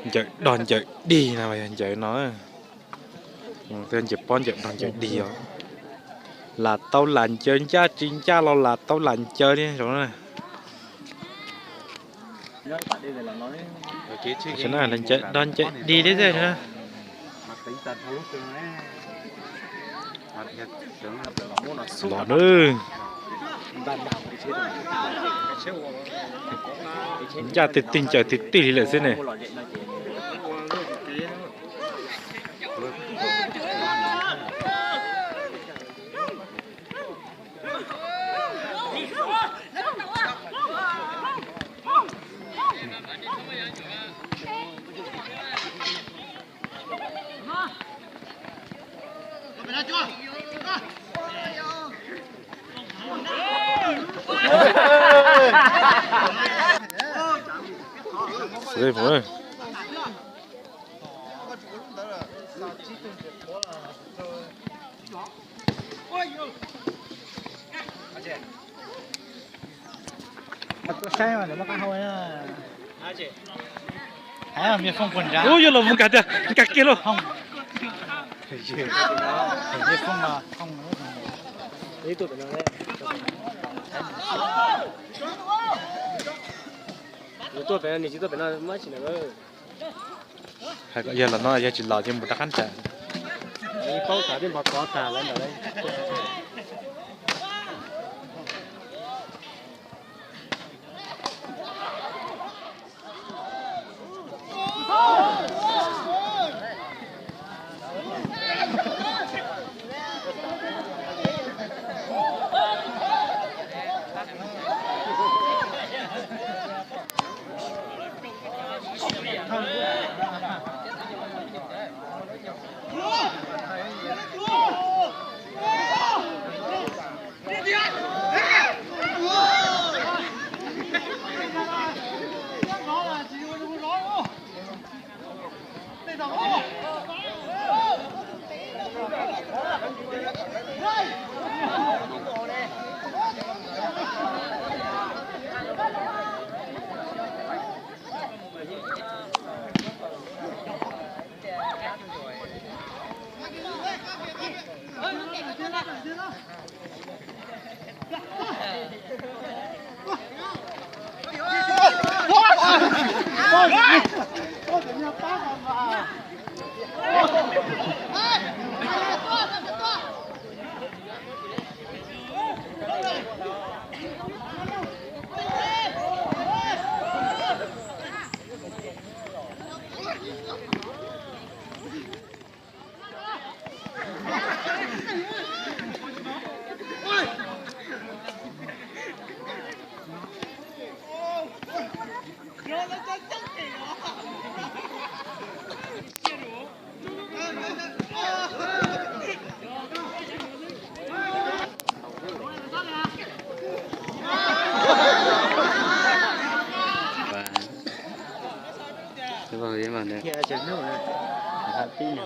Ncaws dog ncaws dig no mas yog ncaws no, ncaws pob ncaws dog ncaws dig os. Lam tau lam ncaws ncaj tsis ncaj los lam tau lam ncaws li saud na. Ncaws dog ncaws dig li thiab. Los nawb. Ncaj twg twg ncaws twg twg li lawm xwb ne. Tuaj saib mas lawv muab qab hau. Ub, yuav los mus nkag tiag, nkag kiag lauj. Hais kom yog los no yog tsis los ces mus rov qab nram.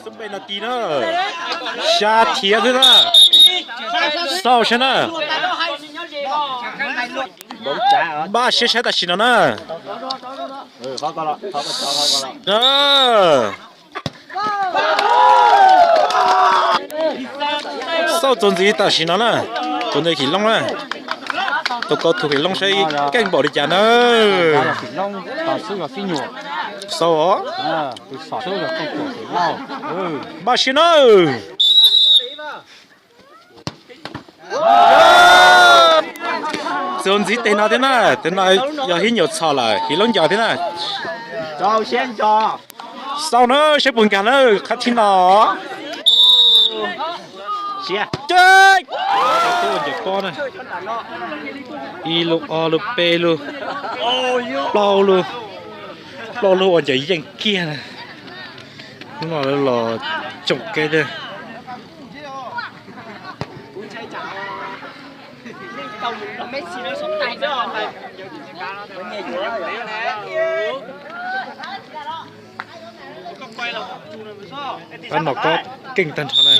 Xab peb no ti na, xya thiav xwb na, xauj saib na. Npaj siab saib tam sim no na. Xauj txuas ntxiv tam sim no na, tus ntawd Khim Loob na, tus kaum tus Khim Loob saib keej npaum li cas na. Xauj os. Npaj siab na. Txuas ntxiv tes no thiab na, tes no yog hib nyuam txhom lawm, Khim Loob nco thiab na. Xauj na, saib puas nkag na, qhov thib no. Ib lub, ob lub, peb lub, plaub lub, plaub lub ua ncaws yeej kiag na. Hnub no lawv los tsoom kev thiab. Pab no kob keej tag nrho na.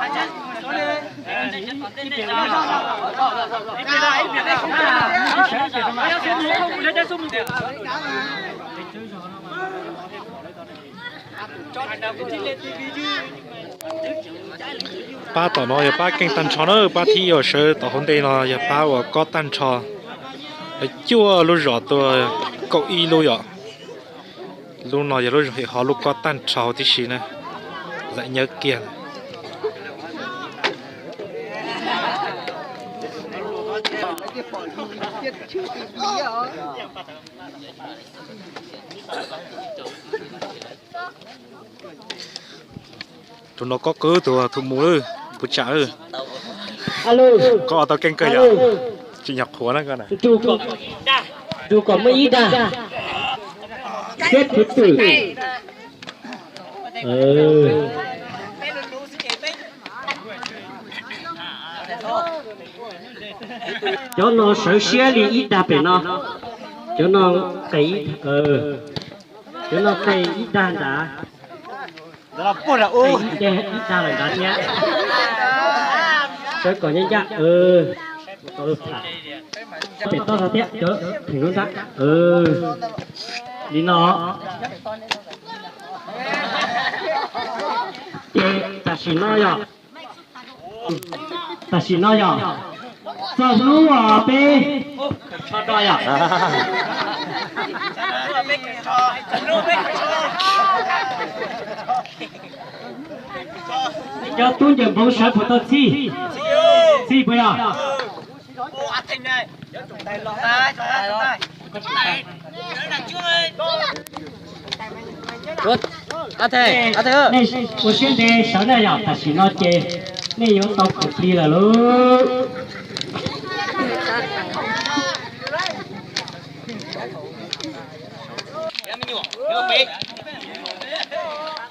Pab tom no yog pab keej tag nrho na, pab thib uas sawv tom hauv ntej no yog pab uas kob tag nrho. Lawv cuaj lub zos tuaj kaum ib lub yom. Lub no yog lub zos him hov lub kob tag nrho tib si na, zam nyawb kiag. Tus no kob kawg tus thum mus lawm, puas tsam. Kob tau keej kawg yom, tsis nyog qhuav na. Rau kom muaj ib dag, xếp thứ tự. Cov no sawv siab li ib dag pem no. Cov no qe, cov no qe ib dag nrad. Ib dag lawm nrad thiab. Sawv kom ncaj ncaj. Pem toj thiab cov theem lub nrab. Li no. Ces tam sim no yog, tam sim no yog txog hnub uas peb so do yom. Cov tub ncaws npoov sawv puas tau txhij? Txhij puas yog? Nej ua siab ntev sawv na yom, tam sim no ces nej yuav tau khoom plig lawm lauj.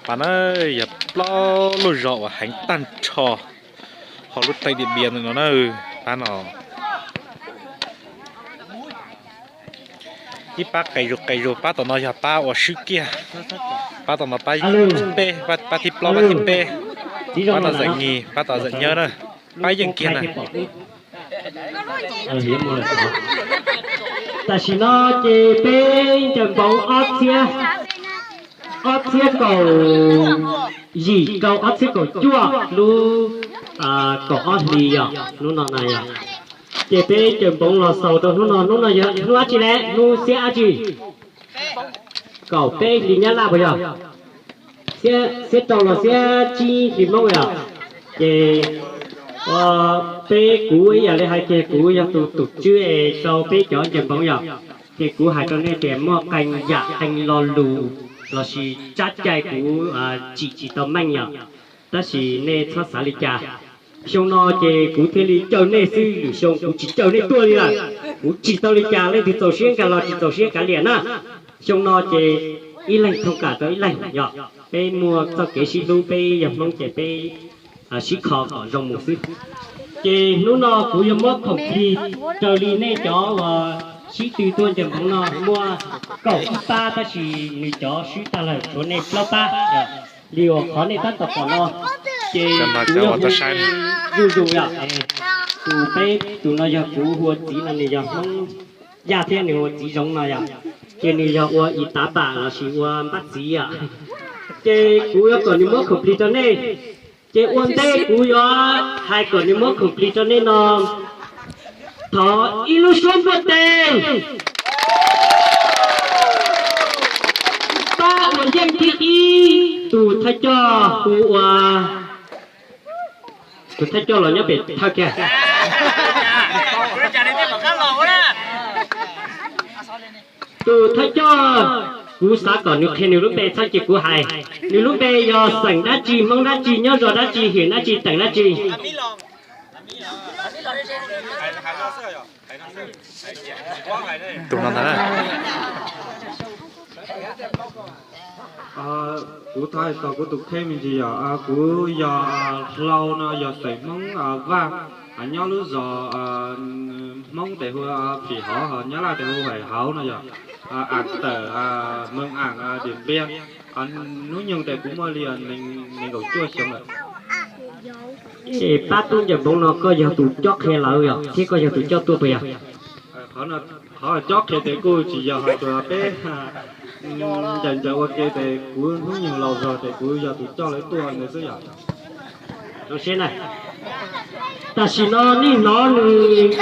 Pab na, yog plaub lub zos uas heev tag nrho hauv lub teej Diam Npiam no na. Pab no ib pab qe zus qe zus, pab tom no yog pab uas swb kiag. Pab tom no pab peb, pab thib plaub pab thib peb, pab tom zam nyig pab tom zam nyawb na, pab yeej kiag na. Tam sim no ces peb ncaws npoov ob txhiab, ob txhiab kaum yim rau ob txhiab kaum cuaj lub kaum ob hlis yog hnub no na yog. Ces peb ncaws npoov los xaus rau hnub no, hnub no yog hnub dab tsi ne, hnub xiab dab tsi? Kaum peb hli Nyab Laj puas yog? Xiab rau los xiab tsib hli Hmoob yom. Ces peb, kuv ib yam li hais tias kuv yog tus tus tswb es rau peb cov ncaws npoov yom. Ces kuv hais rau nej tias muaj qee yam qee lo lus lossis tsab cai kuv tsim tsis tau meej yom. Tab sis nej txhob xav li cas. Xyoo no ces kuv thiaj li caw nej xwb, lwm xyoo kuv tsis caw nej tuaj li lawm. Kuv tsis tau li cas, leej twg txaus siab nkag los tsis txaus siab kav liam na. Xyoo no ces ib leeg thooj kam rau ib leeg yom. Peb muaj txoj kev sib hlub, peb yog Hmoob ces peb sib kho kom zoo mus xwb. Ces hnub no kuv yuav muab khoom plig raws li nej cov uas sib tw tuaj ncaws npoov no muaj kaum ib pab, tab sis nws cov swb tag lawm, tshuav nej plaub pab. Li uas qhov nej tab tom pom no ces kuv yog hu zuj zus yom. Tus peb tus no yog kuv hu ua txiv no, nws yog Hmoob Yaj thiab nws hu ua txiv Zoov no yom. Ces nws yog ua ib tav pam lossis ua npab txiv yom. Ces kuv yuav kom nws muab khoom plig rau nej. Ces ua ntej kuv yuav hais kom nws muab khoom plig rau nej no, thov ib lub suab npuaj teg. Pab uas yeej thib ib, tus thawj coj hu ua, tus thawj coj los nyob pem thawj kiag. Tus thawj coj, kuv xav kom nws qhia nws lub npe, txhob cia kuv hais. Nws lub npe yog xeem dab tsi, Hmoob dab tsi, nyob zos dab tsi, hiam dab tsi, teem dab tsi. Tus no ntag. Kuv thov hais txog kuv tus kheej me ntsis yom, kuv yog Hlau no, yog xeem Hmoob Vaj, nyob lub zos Hmoob tes hu Phim Hov, ho Nyab Laj tes hu Huaim Hauv no yom, am tawm Moos Am, Diam Npiaj. Hnub nyoog tes kuv muaj li nees nkaum cuaj xyoo lawm. Pab tub ncaws npoov no koj yog tus cob qhia lawv yog thiab koj yog tus cob tuaj puas yog? Qhov cob qhia ces kuj tsis yog, hais tias peb ncaws ncaws ua ke ces kuv hnub nyoog laus zog ces kuv yog tus coj lawv tuaj ntawd xwb yog. Tam sim no nej hnov nws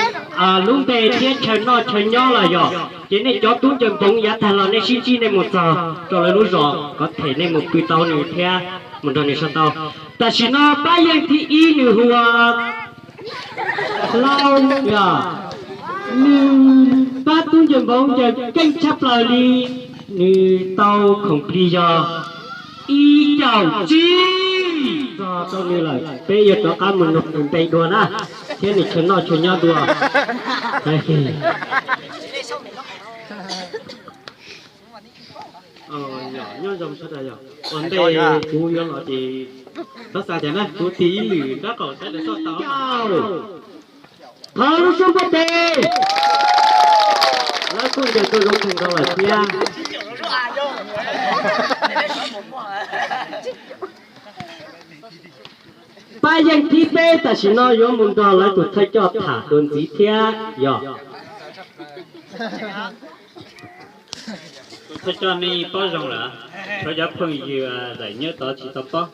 lub npe thiab chaw noj chaw nyob lawm yog, ces nej cov tub ncaws npoov yav tag los nej sib ntsib nej mus txog rau lawv lub zos kom them nej mus pw tau nws thiab mus nrog nws so tau. Tam sim no pab yeej thib ib nws hu ua Hlau, yog nws pab tub ncaws npoov ncaws keej tshaj plaws li, nws tau khoom plig yog ib caum tsib txog rau nws lawm. Peb yuav rov qab mus nug nws npe dua na, thiab nws chaw noj chaw nyob dua. Nyob zoo sawv daws yog, ua ntej kuv yuav los ces txhob xav tias na kuv tig ib lwm nraub qaum saib lawv txoj tau. Thov lub suab npuaj tes. Lawv kuj ncaws tuaj zoo kawg nkaus lawm thiab. Pab yeej thib peb tam sim no yuav mus nrog lawv tus thawj coj tham dua ntxiv thiab yog. Tus thawj coj nej paub zoo lawm, tshuav cov phooj ywg zaum nyuab tod tsis tau paub,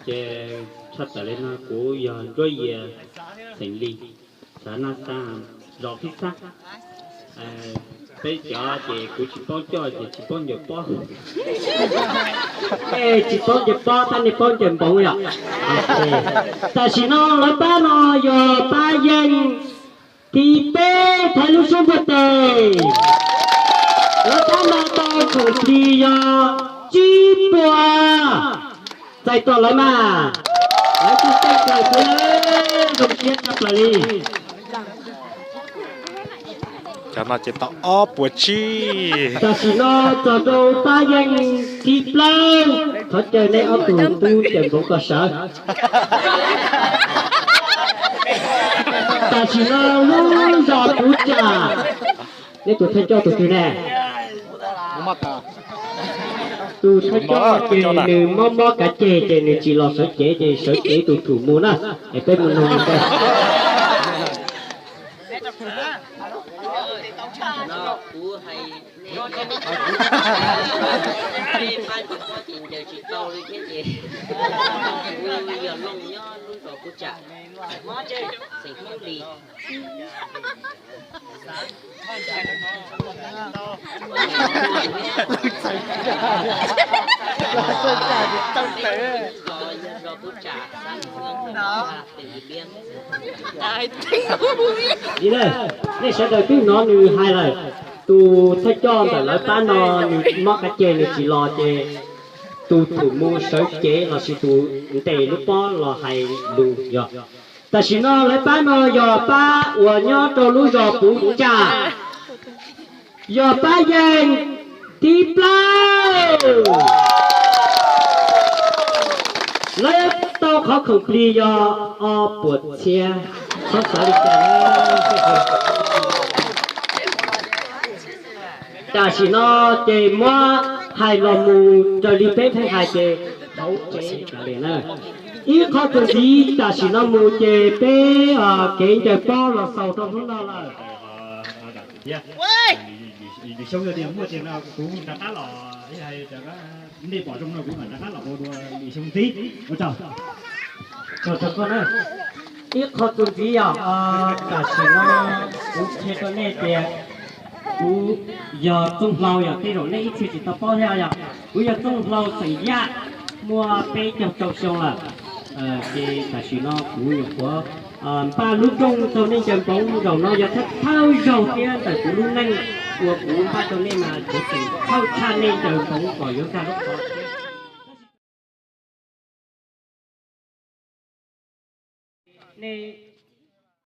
ces tshaj tawm li no kuv yog Ntsuab Yias xeem Lis, xav naj xab zos Phib Xab. Peb cov ces kuv tsis paub coj ces tsis paub ncaws pob. Tsis paub ncaws pob tab nej paub ncaws npoov yom. Tam sim no lawv pab no yog pab yeej thib peb, thov lub suab npuaj tes. Lawv pab no tau khoom plig yog tsib puas. Txais tos lawv mas, lawv kuj txais tos thiab, zoo siab tshaj plaws li. Cov no ces tau ob puas tsib. Tam sim no txog rau pab yeej thib plaub, thov caw nej ob tug tub ncaws npoov kom sawv. Tam sim no lub zos Puv Tsam, nej tus thawj coj tus twg ne? Tus thawj coj ces nws mob mob kav ceg ces nws tsis los sawv cev ces sawv cev tus thum mus na, es peb mus nug nws. Nej sawv daws twb hnov nws hais lawm, tus thawj coj ntawm lawv pab no nws mob kav ceg nws tsis los ces tus thum mus sawv cev lossis tus ntes lub pob los hais lus yog. Tam sim no lawv pab no yog pab uas nyob rau lub zos Puv Tsam, yog pab yeej thib plaub. Lawv tau qhov khoom plig yog ob puas txhiab. Txhob xav li cas. Tam sim no ces muab hais los mus raws li peb pheej hais ces hauv tsev kav liam na. Ib qho txuas ntxiv tam sim no mus ces peb kev ncaws pob los xaus rau hnub no lawm. Lwm xyoo yog tias muaj tias no kuv rov qab los, nej pom zoo no kuv mam rov qab los ua dua lwm xyoo ntxiv. Ua tsaug. Ib qho txuas ntxiv yog tam sim no kuv qhia rau nej tias kuv yog Txooj Hlau, yog tej zaum nej ib txhia tsis tau paub thiab yog kuv yog Txooj Hlau xeem Yaj, muaj peb caug rau xyoo lawm. Ces tam sim no kuv nyuam qhuav npaj lub rooj rau nej ncaws npoov zaum no yog thawj thawj zaug thiab ntawm kuv lub neej uas kuv npaj rau nej mas kuv tseem thawj tshaj nej ncaws npoov kom yuav nkag lub qhov. Nej